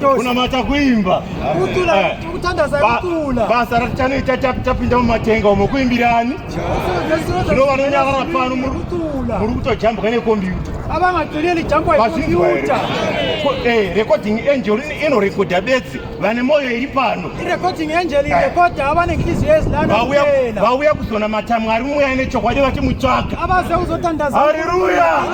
Kunamata kuimba. Kucula kuthandaza kucula. Basa ratichanoita tapinda mumatenga umo kuimbirani. Zvino vanonyarara pano muri kutojambwa nekombiyuta. Avangaculeli jambwa yekombiyuta. Eh, recording angel inorekodha bedzi vane moyo iri pano. Recording angel irekodha avane nhliziyo ezilana kuphela. Vauya kuzonamata Mwari mweya nechokwadi vachimutsvaga. Abaze kuzothandaza. Hallelujah.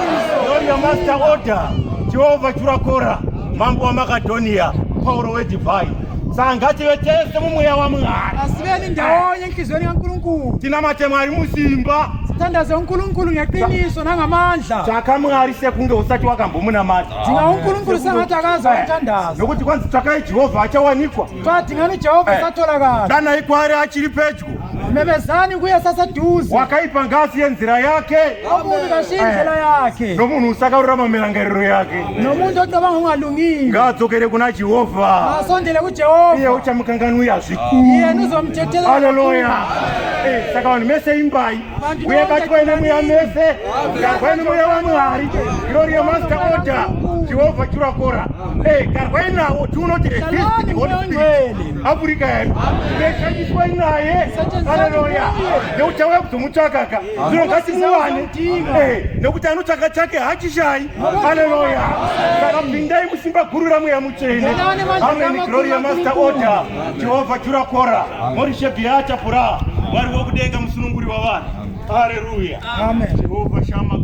Gloria master order. Jehovah churakora. Mambo waMakedhonia, Pauro wedivine. Saka ngative tese mumweya waMwari. Asiveni ndawonye enhliziyweni kaNkulunkulu. Tinamate Mwari musimba. Sithandaze uNkulunkulu ngeqiniso nangamandla. Tsvaka Mwari sekunge usati wakambomunamata. Dinga uNkulunkulu sengathi akaze wamthandaza. Nokuti kwanzi tsvakai Jehovha achawanikwa. Twadingani uJehova esatholakala. Danai kwaari achiri pedyo. Memezani kuye saseduze. Wakaipa ngaasiye nzira yake. Omubi kashiye indlela yakhe. Nomunhu usakarurama mirangariro yake. Nomuntu ocabanga okungalungile. Ngaadzokere kuna Jehovha. Asondele kuJehova. Iye uchamukanganwira zvikuru. Yena uzomthethelela. Haleluya. Eh, saka vanhu mese imbai. Uye batwai nemweya mese. Garwai nemweya waMwari. Gloria master order. Jehovha churakora. Eh, garwai nawo. Do not resist the Holy Spirit. Afrika yedu. Neshandiswai naye. Haleluya. Nekuti auya kuzomutsvakaka. Zvino ngatimuwane. Eh, nekuti anotsvaka chake hachishayi. Haleluya. Saka pindai musimba guru raMweya Mutsvene. Amen. Gloria master order. Jehovha churakora. Morishe biata pura. Mwari wokudenga musununguri wavanhu. Haleluya. Amen. Jehovha shama.